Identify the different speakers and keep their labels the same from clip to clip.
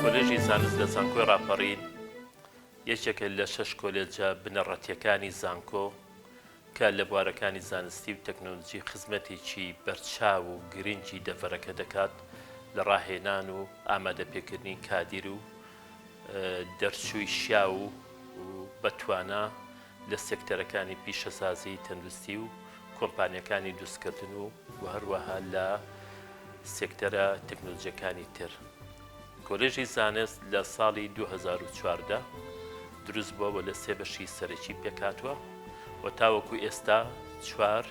Speaker 1: کۆلێژی زانست لە زانکۆی ڕاپەڕین یەکێکە لە شەش کۆلێجە بنەڕەتییەکانی زانکۆ کە لە بوارەکانی زانستی و تەکنۆلۆجی خزمەتێکی بەرچاو و گرنگی دەڤەرەکە دەکات لە ڕاهێنان و ئامادەپێکردنی کادیر و دەرچووی شیاو و بەتوانا لە سێکتەرەکانی پیشەسازی، تەندروستی و کۆمپانیاکانی دروستکردن و و هەروەها لە سێکتەرە تەکنۆلۆجیەکانی تر. کۆلێژی زانست لە ساڵی 2014 دروست بووە و لە سێ بەشی سەرەکی پێکهاتووە و تاوەکو ئێستا چوار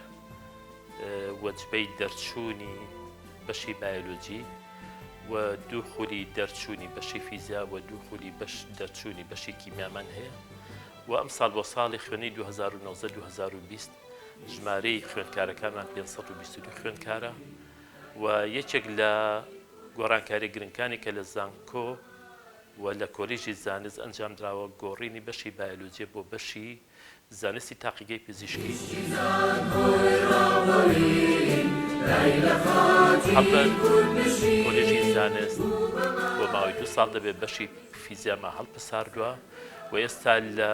Speaker 1: وەجبەی دەرچوونی بەشی بایۆلۆجی و دوو خولی دەرچوونی بەشی فیزیا و دوو خولی بەش دەرچوونی بەشی کیمیامان هەیە و ئەمساڵ بۆ ساڵی خوێندنی 2019 2020 ژمارەی خوێندکارەکانمان 522 خوێندکارە و یەکێک لە گۆڕانکاری گرنگکانی کە لە زانکۆ و لە کۆلیژی زانست ئەنجامدراوە گۆڕینی بەشی بایۆلۆجیە بۆ بەشی زانستی تاقیگەی پزیشکی. هەڵبەت کۆلێژی زانست بۆ ماوەی دوو ساڵ دەبێت بەشی فیزیامان هەڵپەساردووە و ئێستا لە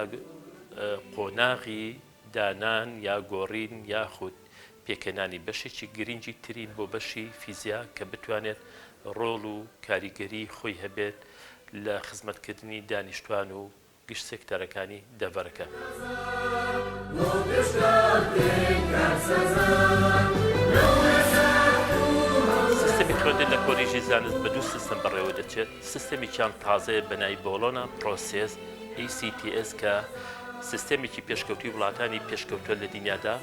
Speaker 1: قۆناغی دانان یا گۆڕین یاخود پێکهێنانی بەشێکی گرنگی ترین بۆ بەشی فیزیا کە بتوانێت ڕۆڵ و کاریگەری خۆی هەبێت لە خزمەتکردنی دانیشتوان و گشت سێکتەرەکانی دەڤەرەکە. سیستەمی خوێندن لە کۆلیژی زانست بە دوو سیستەم بەڕێوە دەچێت، سیستەمێکیان تازەیە بە ناوی بۆڵۆنا پرۆسێس، ECTS، کە سیستەمێکی پێشکەوتووی وڵاتانی پێشکەوتووە لە دنیادا،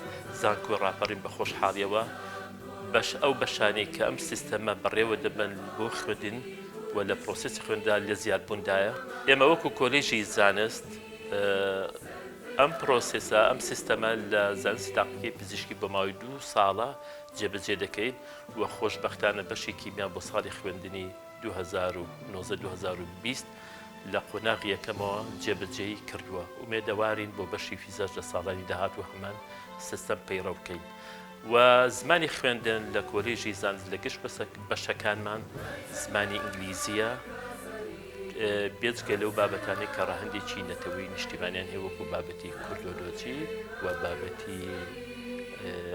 Speaker 1: زانکۆی ڕاپەڕین بە خۆشحاڵیەوە بەش ئەو بەشانەی کە ئەم سیستەمە بەڕێوە دەبەن بۆ خوێندن و لە پرۆسێسی خوێندا لە زیادبووندایە. ئێمە وەکو کۆلێژی زانست ئەم پرۆسێسە، ئەم سیستەمە لە زانستی تاقیگەی پزیشکی بۆ ماوەی دوو ساڵە جێبەجێ دەکەین و خۆشبەختانە بەشی کیمیا بۆ ساڵی خوێندنی 2019 2020 لە قۆناغی یەکەمەوە جێبەجێی کردووە. ئومێدەوارین بۆ بەشی فیزاش لە ساڵانی داهاتوو هەمان سیستەم پەیڕەو بکەین. و زمانی خوێندن لە کۆلێژی زانست لە گشت بەشەکانمان زمانی ئینگلیزییە، بێجگە لەو بابەتانەی کە ڕەهەندێکی نەتەوەی نیشتیمانیان هەیە وەکو بابەتی کوردۆلۆجی و بابەتی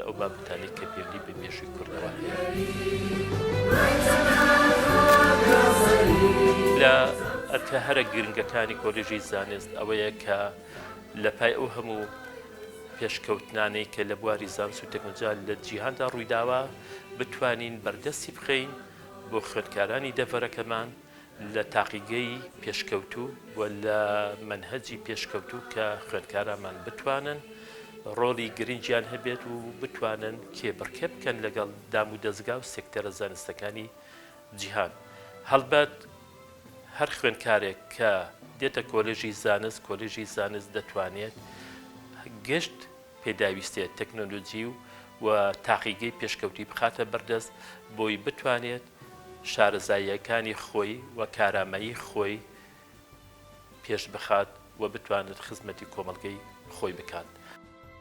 Speaker 1: ئەو بابەتانەی کە پەیوەندی بە مێژووی کوردەوە هەیە. لە ئەرکە هەرە گرنگەکانی کۆلێژی زانست ئەوەیە کە لە پای ئەو هەموو پێشکەوتنانەی کە لە بواری زانست و تەکنۆلۆژیا لە جیهاندا ڕوویداوە بتوانین بەردەستی بخەین بۆ خوێندکارانی دەڤەرەکەمان لە تاقیگەی پێشکەوتوو و لە مەنهەجی پێشکەوتوو کە خوێندکارانمان بتوانن ڕۆڵی گرنگیان هەبێت و بتوانن کێبڕکێ بکەن لەگەڵ دام و دەزگا و سێکتەرە زانستەکانی جیهان. هەڵبەت هەر خوێندکارێک کە دێتە کۆلێژی زانست، کۆلێژی زانست دەتوانێت گشت پێداویستیە تەکنۆلۆجی و و تاقیگەی پێشکەوتوی بخاتە بەردەست بۆی بتوانێت شارەزاییەکانی خۆی و کارامەیی خۆی پێش بخات و بتوانێت خزمەتی کۆمەڵگەی خۆی بکات.